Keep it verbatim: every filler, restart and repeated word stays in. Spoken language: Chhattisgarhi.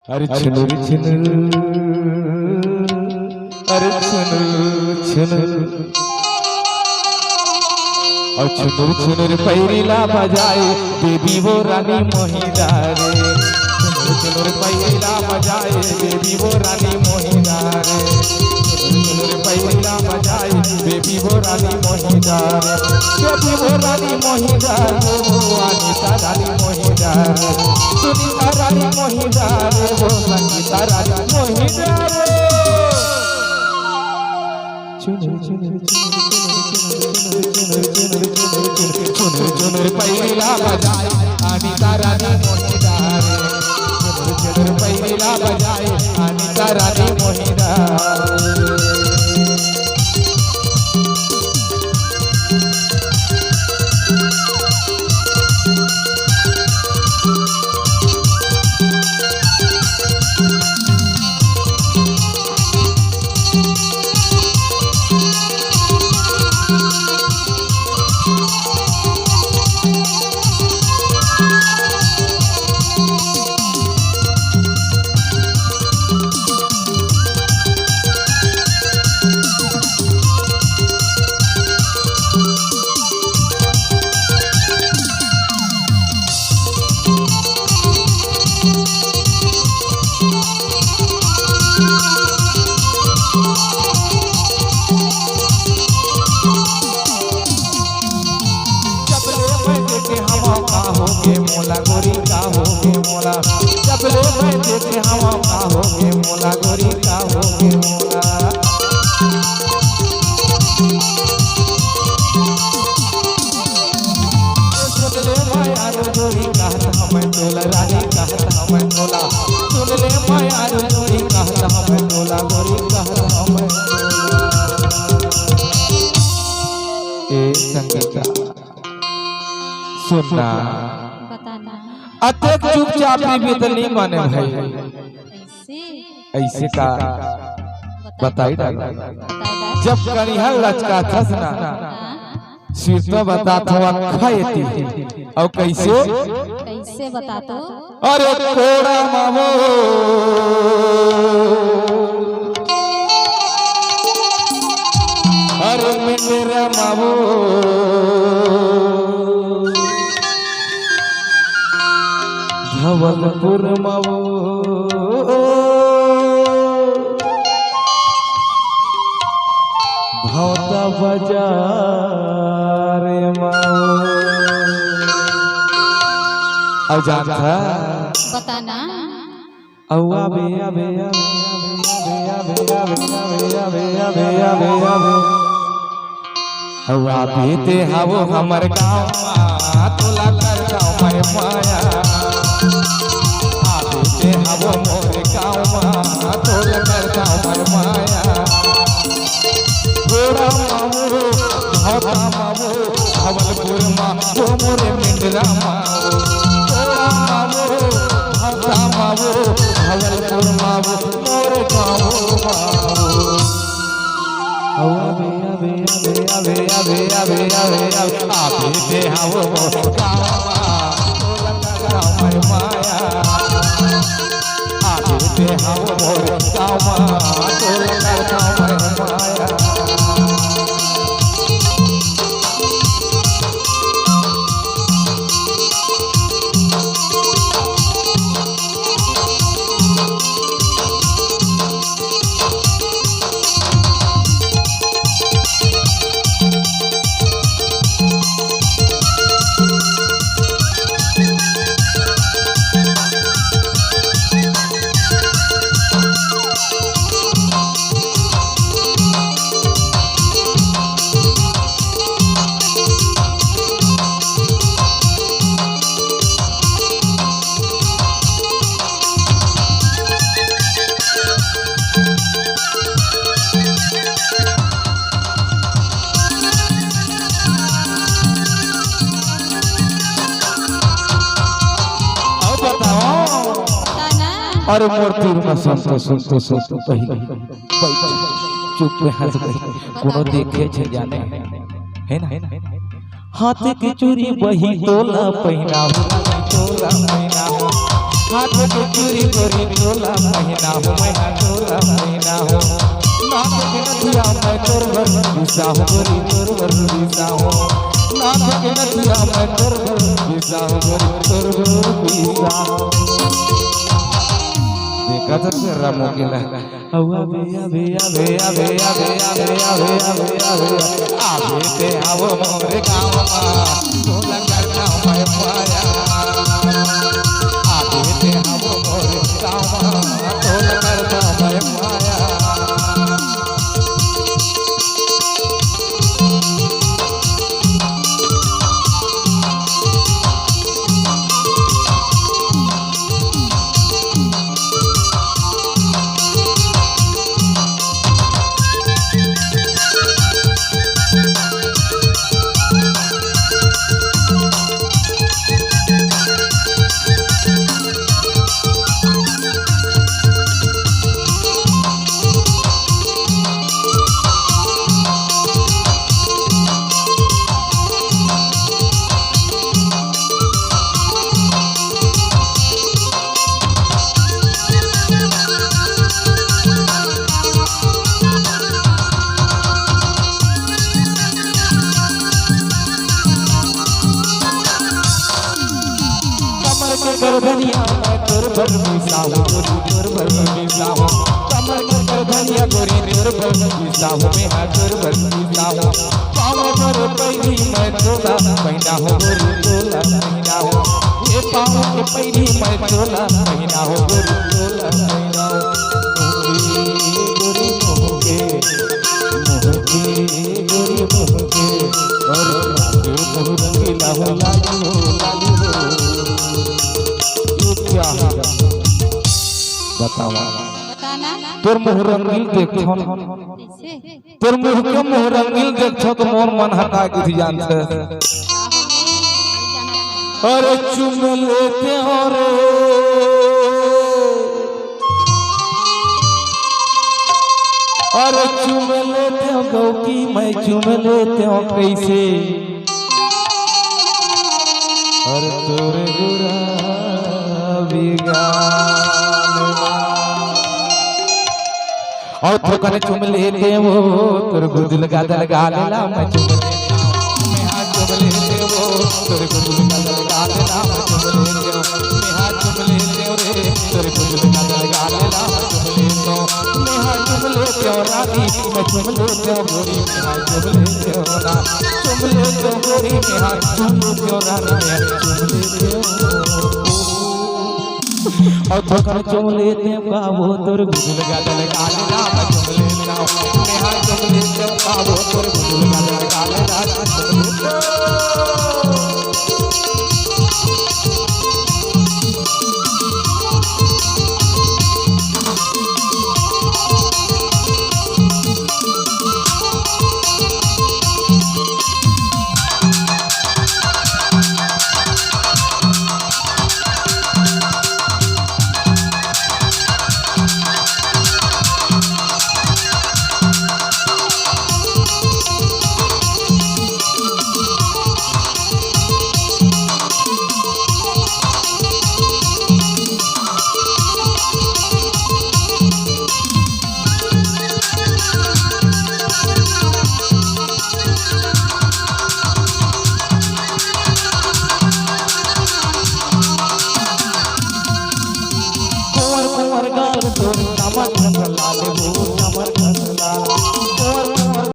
अरे छुनुर छुनुर, अरे छुनुर छुनुर, अउ छुनुर छुनुर पैरी ला बजाए देवी वो रानी मोहिदा रे। छुनुर छुनुर पैरी ला बजाए देवी वो रानी मोहिदा रे। छुनुर छुनुर पैरी ला बजाए बेबी वो रानी मोहिदा रे, बेबी वो रानी मोहिदा रे, वो अनिता रानी मोहिदा रे, सुनीता रानी मोहिदा रे, वो संगीता रानी मोहिदा रे। चुनर चुनर चुनर चुनर चुनर चुनर चुनर चुनर चुनर चुनर चुनर पैरी ला बजाए अनिता रानी मोहिदा रे। चुनर चुनर पैरी ला बजाए अनिता रानी मोहिदा रे। जब ले मैं देखे हवा का होगे मोला गोरी का होगे मोला, जब ले मैं देखे हवा का होगे मोला गोरी का होगे मोला। सुन ले माया रो जोड़ी कहत हमें तोला रानी कहत हमें तोला, सुन ले माया रो जोड़ी कहत हमें तोला गोरी कहत हमें तोला। ए संगीता सुनना, बताना। अतेक चुपचाप रहिबे त नहीं माने भाई। ऐसे? ऐसे का? बताई डालो। बताई डालो। जब कनिहा लचकाथस ना, हाँ। सिरता बतात हवा खा एती। अउ कैसे? कैसे बता तो? अरे कोड़ा मावो, अरे मेंढरा मावो, धवलपुर मावो, भौता बाजार मावो। अउ जानथा? बताना। अउ आबे, आबे, आबे। अउ आबे ते हावो हमर गाँव मा, तोला करथँव मैं माया। आबे ते हावो मोर गाँव मा, तोला करथँव मैं माया। घोड़ा मावो, भौता मावो, धवलपुर मा, वो मोरे मेंढरा मावो। घोड़ा मावो, भौता मावो, धवलपुर मावो, मोरे गाँव मावो। अउ आबे, आबे, आबे ते हावो मोर गाँव मा, तोला करथँव मैं माया। आबे ते हावो मोर गाँव मा, तोला करथँव मैं माया। अउ बताओ। बताना। अरे मोर तीर में सुन तो, सुन तो, सुन तो, पहले चुप में हंस गई। कोनो देखे छे जाने, है ना? हाथ के चूड़ी बही तोला पहिना हो, तोला पहिना हो। हाथ के चूड़ी गोरी तोला पहिना हो, मैं हा तोला पहिना हो। नाक के नथिया मैं तोर बर बिसा हो, गोरी तोर बर बिसा हो। नाक के नथिया मैं तोर बर बिसा हो, गोरी तोर बर बिसा हो। देखा तो तेरा मुकेला। अबे, अबे, अबे, अबे, अबे ते आवो मोरे गाँव मा, तोला करना मैं माया। अबे ते आवो मोरे गाँव मा, तोला करना मैं माया। कमर के करधनिया मैं तोर बर बिसाहूँ, गोरी तोर बर बिसाहूँ। कमर के करधनिया गोरी तोर बर बिसाहूँ, मैं हा तोर बर बिसाहूँ। पाँव बर पैरी मैं तोला पहिना हो, गोरी तोला पहिना हो। ये पाँव के पैरी मैं तोला पहिना हो, गोरी तोला पहिना हो। गोरी, गोरी मोहके, मोहके, गोरी मोहके, अरे मोहके, मोह रंगीला हो लाली हो, लाली हो। ये क्या है? बतावा। बताना। तोर मुँह रंगील देखथन। कैसे? तोर मुँह के मुँह रंगील देखथन त मोर मन ह काय कुछ जानथे। अरे चुम लेते हो रे, अरे चुम लेते हो गौकी, मैं चुम लेते हो कैसे? अरे तोरे गुलाबी गाल मा। अउ थोकन चुम लेते हो, तोर गुदुल गादल गाल ला मैं चुम लेते हो। मैं हा चुम लेते हो, तोर गुदुल गादल गाल ला मैं चुम लेते हो। मैं हा चुम लेते हो रे, तोर गुदुल गादल गाल ला मैं चुम लेते हो। मैं हा चुम लेते हो रानी, मैं चुम लेते हो गोरी, मैं हा चुम लेते हो ना। चुम लेते हो गोरी, मैं हा चुम लेते हो रानी, मैं हा चुम लेते हो। अउ थोकन चुम लेते हो का वो तोर गुदुल गादल गाल ला मैं चुम लेते हो। मैं हा चुम लेते हो का वो तोर गुदुल गादल गाल ला मैं चुम लेते हो। कुंवर कुंवर गाल तोर कमर कस लाल हो, कमर कस लाल।